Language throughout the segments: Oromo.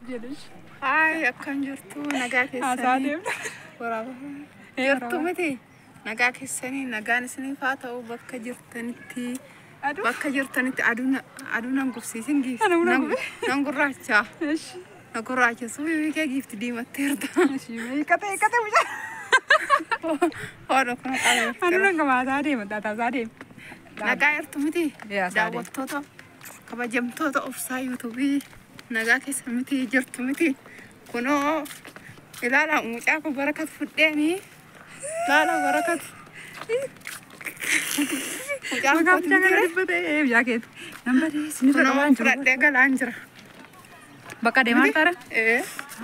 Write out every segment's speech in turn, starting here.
Jedhesh. Haay, akkam jirtu? Nagaa Haasaa keessanii? deemna. Waraaba. Jirtu miti? Nagaa keessanii, nagaan isiniif haa ta'u bakka jirtanitti. Aduu. Bakka jirtanitti aduun aduun nan gubsiisin giifti. Aduun nan gube. Nan gurraacha. Eshi. Na gurraacha subii kee giifti diimatteerta. Eshi hiikkate hiikkate mucaa. Hoodha kun Aduun qabeef. nan gamaasaa deema taataasaa deema. Nagaa jirtu miti? Yaa, saa deema. Daawwattoota kabajamtoota obsaa yuutuubii nagaa keessa miti jirtu miti? Kunoo ilaala mucaa kun barakat fudheeni. Ilaala barakat. Mucaan Maqaan kooti mucaa kana miti? dhibba ta'ee biyyaa keetti. Nan badee isinirra Kunoo qabaan jiru. fudhadhee galaan jira. Bakka deemaa taara. Ee,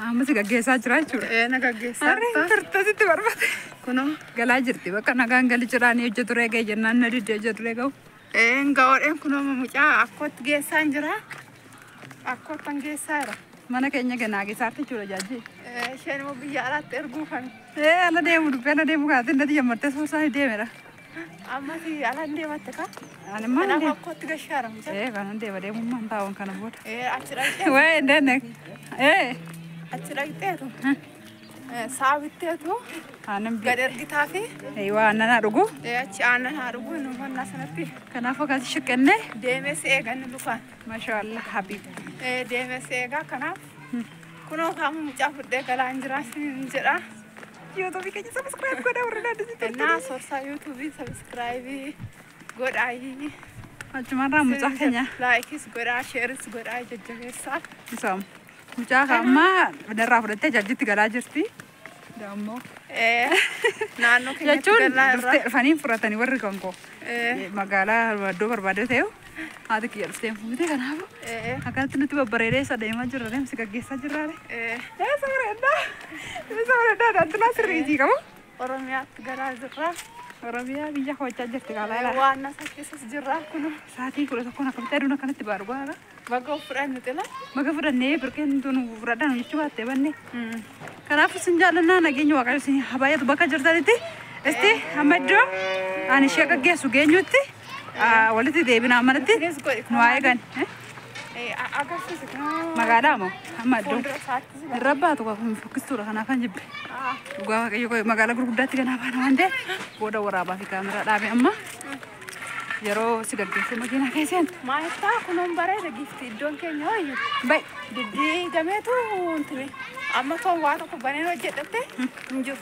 Amma si gaggeessaa jira jechuudha. ee na gaggeessaa Harreen jirta. turte sitti barbate. Kunoo Galaa jirti bakka nagaan gali jiraanii hojjetu reegee jennaan na didde hojjetu reega'u. ee ga'oodheen kunoo mucaa akkootti geessaan jira. Akkoottan geessaa jira. Mana keenya ganaa keessaatti jechuudha jaajji. Ee, isheen immoo biyya alaatti erguufani. Ee ala deemu dubbii ala deemu kaatee natti jammartee suursaa deemedha. Ammas alaan deematte ka? Ani maal Kanaaf deema? akkootti gashaara mucaa. Ee kanan deema deemummaan taa'uun kana booda. Ee achi dhaqxee Wee hin deemne. Ee achi dhaqxeetu saabitteetu aannan gad ergitaa fi waa aannan haa dhugu. Achi aannan haa dhugu nu mannaa sanatti Kanaaf akkasi shiqqennee. deemee si eeganni lukaan. Maashaallah habiib. Ee deemee si eegaa kanaaf kunoo kaamu mucaa fudhee galaan jira siin jedha. Yuutuubii keenya subscribe godhaa warra daandii Innaa soorsaa yuutuubii subscribe godhaayii. Achumarraa mucaa keenya. Like is godhaa share is godhaa jajjabeessaa. Isaan mucaa ammaa darraa fudhattee jaajjitti galaa jirti. Dammoo. Ee naannoo keenyatti Jechuun galaa irra. dhuftee dhufanii fudhatanii warri kan koo. Ee Magaalaa iddoo barbaade ta'e haati kiyya dhuftee fuute kanaafu ee akkanatti nuti babbareedee isa deemaa jirra deemsi gaggeessaa jirraare. ee Eessa bareedaa? Eessa bareedaa? Daantilaa sirriitii qabu. Oromiyaatti galaa jirra. Oromiyaa biyya hojjaa jirti kaalaa ilaa. Waan nasa keessas jirra kun Sa'aatii 11 akkamitti aduun akkanatti baaru gaara. Baga of fudhanne xila. Baga fudhannee birqeen tun fudhadhaan jechuu baattee banne. Kanaaf isin jaallannaa nageenya waaqayyo isin haa baay'atu bakka jirtanitti. Isti amma iddoo ani ishee gaggeessu geenyutti walitti deebinaa manatti Isinis godhi. nu haa eegan. Agarsiisi kun Magaalaa moo amma iddoo fuuldura isaatti si irra baatu kun fokkistuudha kanaaf kan jibbe. Dhugaa waaqayyo magaalaa gurguddaatti kanaaf baana waan ta'eef booda waraabaa fi kaameraa dhaabe amma yeroo si gaggeessee makiinaa keesseen. Maayittaa kunuun bareeda gifti iddoon keenya wayyu. Bai. Diddiigameetu intini amma toon waa tokko baneen hojjedhatte hin jiru.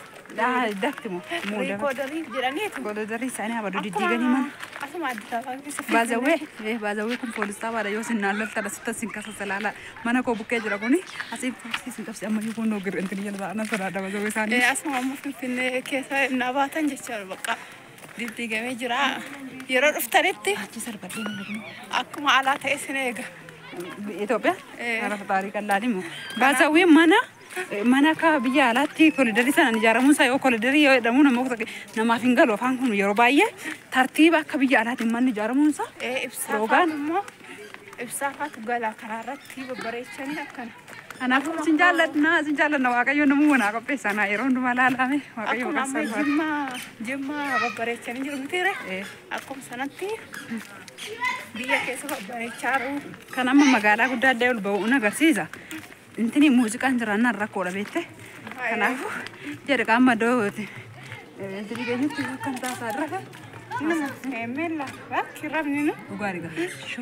Dakti moo muuda. Riikoodarii jedhaniitu. Gododari isaanii habadu diddiiganii mana. Asuma Addis Ababaa keessa. Baazawwee baazawwee kun poolis xaabaadha yoo sin naannoo tala sitta sin kasa salaala mana koo bukkee jira kuni asiin poolisii sin qabsi ammayyuu kun noo gir'intini jala ta'an sodaadha baazawwee isaanii. Asuma amma Finfinnee keessa naa baatan jechaadha bakka diddiigamee jira. Yeroo dhuftanitti Achi sarbadhee mana kun. akkuma alaa ta'e sin eega. Itoophiyaa lafa taarii qallaan immoo baazawwee mana mana akka biyya alaatti kolidarii sanaan ijaaramuun isaa yoo kolidarii yoo jedhamu namoota namaaf hin galu afaan kun yeroo baay'ee tartiiba akka biyya alaatiin manni ijaaramuun isaa. Ibsaa Rogaan. faatu immoo ibsaa faatu galaa karaa irratti babbareechanii akkana. Kanaafuu isin jaalladha isin jaalladha waaqayyo namuu naa qopheessa naa yeroo hundumaa laalame waaqayyo Akkuma amma maqaan isaa jimmaa jimmaa babbareechanii jiru mitiire. Eh. Akkuma sanatti biyya keessa babbareechaa jiru. Kan amma magaalaa guddaa adda ol ba'uun agarsiisa. Intini muuziqaan jiraannaan rakkoodha beekte. Kanaafuu jedhe qaama iddoo intini keenyatti akkana taasaa dura. Meella bakki rabni nu. Dhugaa dhigaa.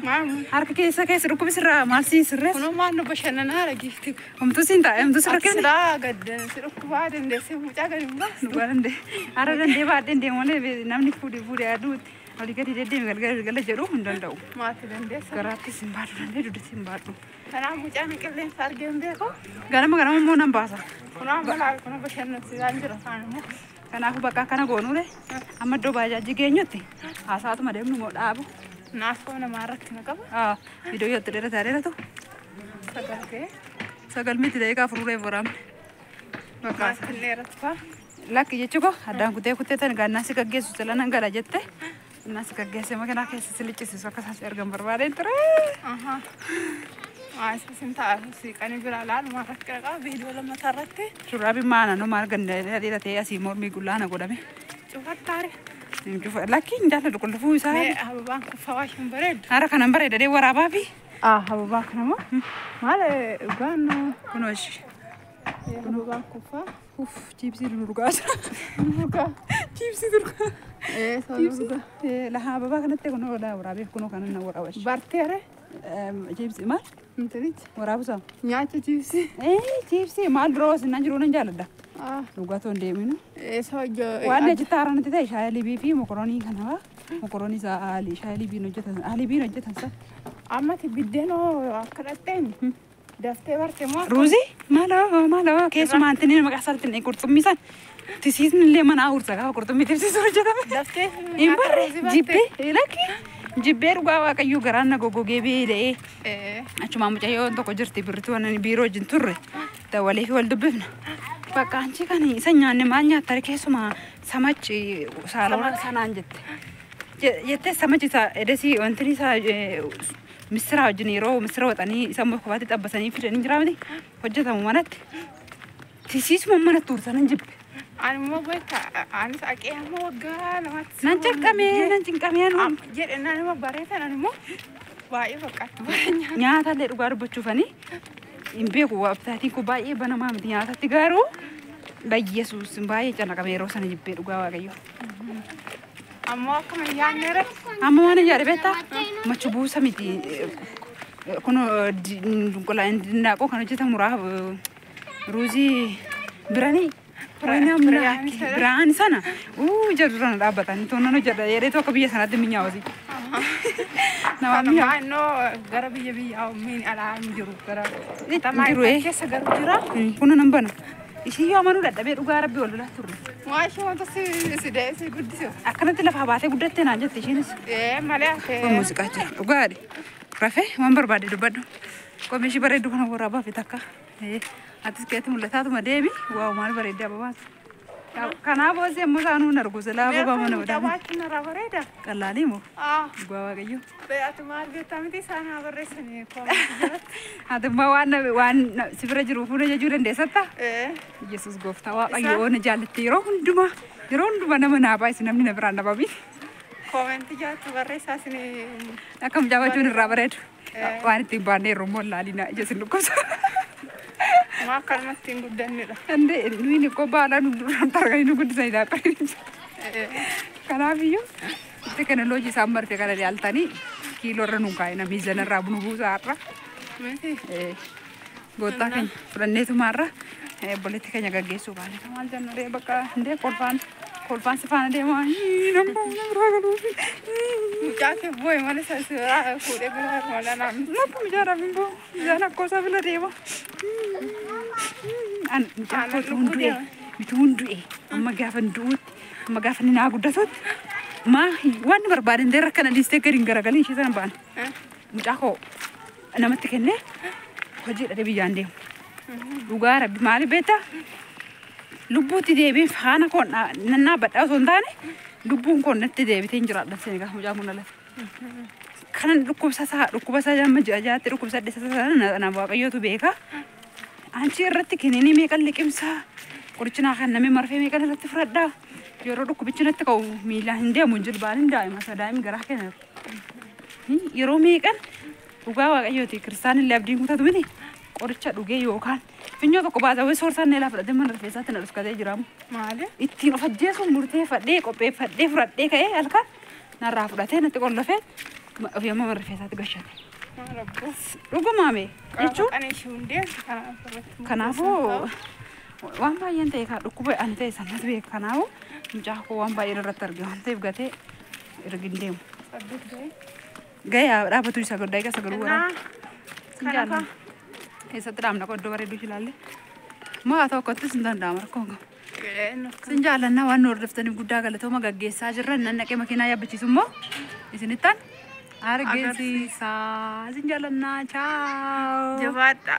Maamu. Harka keessa keessa dhukkubi sirraa maal siin sirreessa? Kunoo maal nu bashannanaa giifti. Homtuu siin taa'e homtuu sirra Ati kenna. silaa gad si dhukkubaa dandeessee mucaa gadi hin baastu. Dhugaa dandee. Hara dandee baadheen deemu malee namni fuudhee fuudhee aduutti olii gadi deddeeme galgala galgala jedhu hin danda'u. Maati dandeessa. Garaattis hin baadhu dandee dugdatti hin baadhu. Kanaaf mucaan qilleensa argee hin beeku. Ganama ganama immoo nan baasa. Kunoo amma laal kunoo bashannansiisaan jira isaan immoo. Kanaafuu bakka akkana goonuure amma iddoo baajaajii geenyutti haasaatuma deemnu moo dhaabu. Naafoo namaa irratti na qaba. Viidiyoo yoo itti dheerataa dheeratu Sagaltee. sagal miti daqiiqaa afurii waraabne. Bakka Maatiin dheeratu fa'a. Lakki jechuu koo addaan kutee kutee tan gaannaa si gaggeessu sila nan gala jette. Innaa si gaggeesse makinaa keessa si liccisiisu akka isaan si argan barbaadeen ture. Waa isa sin ta'a siiqanii biraa laalumaa rakkina qaba viidiyoo lammataa irratti. Shurraabiin maana nu maal ganda dheeratee asii mormii gullaana godhame. Cufattaare. Lakki hin jaalladhu qullufuu isaa. Mee ababaan kun fawaashin bareeddu. Hara kanan bareeda dee waraabaa fi Ababaa kana moo? Maal dhugaan Kunoo ishee. Ababaan kuffaa. Uff, chiipsii nu dhugaa jira. Dhugaa. Chiipsii dhugaa. Chiipsii. Laha ababaa kanatti kunoo waraabee kunoo kana na waraaba. Barteere. Chiipsii maal? Intinichi. Waraabusa. Nyaacha chiipsii. Chiipsii maal duroo sinnaan jiru nan jaalladha. Dhugaa hin deeminu. Waan achitti haaraan natti ta'e shaayii libii fi mokoroonii kana waa. Mokoroonii isaa haalii shaayii libiin hojjetan haalii biin hojjetan sa. Ammati biddeenoo akka dhatteen daftee barte moo? Ruuzii maaloo maaloo keessumaa antini maqaa isaatti qurxummii san tisiisni illee mana awursa gaafa qurxummii tisiisu hojjetame. Daftee Hin barre jibbee lakki jibbee dhugaa waaqayyoo garaan na goggogee beela'ee achumaan mucayyoon tokko jirti birrituu waan biiroo wajjin turre dawalee fi wal dubbifna. Bakka anchi kan isa nyaanne maal nyaattare keessumaa samachi saaloona sanaan jette. Jettee samachi isaa edesii wanti isaa misira wajjin yeroo misira waxanii isa immoo kophaatti xabbasanii fidanii jira miti hojjetamu manatti. Tisiisuma manatti ursanan jibbe. Ani immoo beektaa anis aqee amma waggaa 2tti. Nan cinqamee nan cinqamee nuun. Jedhe naan immoo bareetan ani immoo baay'ee fakkaatti bareenya. Nyaata illee dhugaa dubbachuufanii hin beeku abtaatiin kun baay'ee banamaa miti nyaatatti garuu bayyesuus baay'ee canaqame yeroo sana jibbee dhugaa waaqayyo. Ammoo akkuma yaadneere. Amma waan yaade beektaa machu buusa miti kun dindaaqoo kan hojjetamu ruuzii biranii. Biraan sana ija duraan dhaabbatan toonnan hojjedha jedhee tokko biyya sanatti minyaawasi. Nama mi'aannoo gara biyya biyyaa miin alaa hin jiru gara jiru keessa garuu jira. Kun nan bana. Ishii yoo amanuu dadhabee dhugaa rabbi wal lolaa turre. Waa ishee wanta si da'ee si guddisu. Akkanatti lafaa baatee guddatte naan jette isheenis. Malee hafee. Muuziqaa jira dhugaadhe. Rafee waan barbaade dubbadhu. Qomee ishii bareeddu kana waraabaa fi takka. Atis keetti mul'ataatuma deemi waaw maal bareeddee ababaatu. Kanaaf hoosee immoo isaanuu hin argu silaa ababaa mana godhamu. Jabaachuun irraa bareeda. Qallaalii moo? Dhugaa waaqayyo. Ati maal beektaa miti isaan haa barreessanii koomantii jalatti. Ati immoo waan si bira jiru fuula jechuu dandeessatta? Yesuus gooftaa waaqayyo oona jaallatti yeroo hundumaa nama naa baay'isu namni na biraan dhababi. Koomantii jalatti barreessaa isin. Akkam jaabachuun irraa bareedu. Waan ittiin baannee yeroo immoo laalina ija isin dhukkubsa. Maa akkanumatti hin guddannedha. Ande nuyi qobaadhaan nu duraan targanii nu guddisanii dhaabbanii. Kanaafiyyuu teekinooloojii isaan barte kana yaaltanii kiiloo irra nuun kaa'ina miizana irraa bunu buusaa har'a. Goottaa keenya fudhanneetumaarra obboleetti keenya gaggeessuu baane. Maal jennu ree bakka indee kolfaan si faana deemaa nama biraa galuufi. Mucaa kee boo'e malee isa si biraa fuudhee biraa malee naan. Lakka mucaadhaaf hin boo'u. Mucaan akkoo isaa bira deema. An mucaa koo utuun du'e amma gaafa du'utti amma gaafa inni naa guddatutti maa waan barbaadan deerra kana dhiistee gadi hin garagalin ishee sana baane. Mucaa koo namatti kennee hojii dhadhee biyyaan deemu. Dhugaa rabbi maali beektaa? Lubbuutti deebiin faana koo nan dhaabbadhaa osoo hin taane lubbuun koo natti deebitee hin jiraadha seen gaafa mucaan kun dhalate. Kanan dhukkubsa isaa jamma ji'a ja'aatti dhukkubsa adda isaa sana waaqayyootu beeka. Anchi irratti kiniinii meeqan liqimsaa qorichinaa kan namni marfee meeqan irratti fudhadhaa. Yeroo dhukkubichi natti ka'u miilaan hin deemu jilbaan hin daa'ima daa'imni garaa kenna. Yeroo meeqan dhugaa waaqayyooti kiristaanillee abdiin kutatu miti qoricha dhugee yookaan finyoo tokko baasawee soorsaan neelaa fudhatee mana rifeensaatti na dhuskatee jiraamu. Maali? Ittiin of ajjeesuun murteeffadhee qopheeffadhee fudhadhee ka'ee halkan narraa fudhatee natti qollofee ofii amma mana rifeensaatti gashate. Dhugumaame jechuun kanaafuu waan baay'een ta'e dhukkuba ani ta'e sanatti beeka kanaafuu mucaa koo waan baay'een irratti arge waan ta'eef gatee erga hin deemu. Ga'ee dhaabbatu isa godhaa egaa sagaluu waraana. Keessatti dhaabna qoddoo bareedduu ilaalle. Maa tokkottis hin danda'amu rakkoon qabu. Sin jaalannaa waan nu hordoftaniif guddaa galatooma gaggeessaa jirra. Nan naqee makiinaa yaabbachiisu immoo isinittan argisiisaa. Sin jaalannaa. Chaaw. Jabaadha.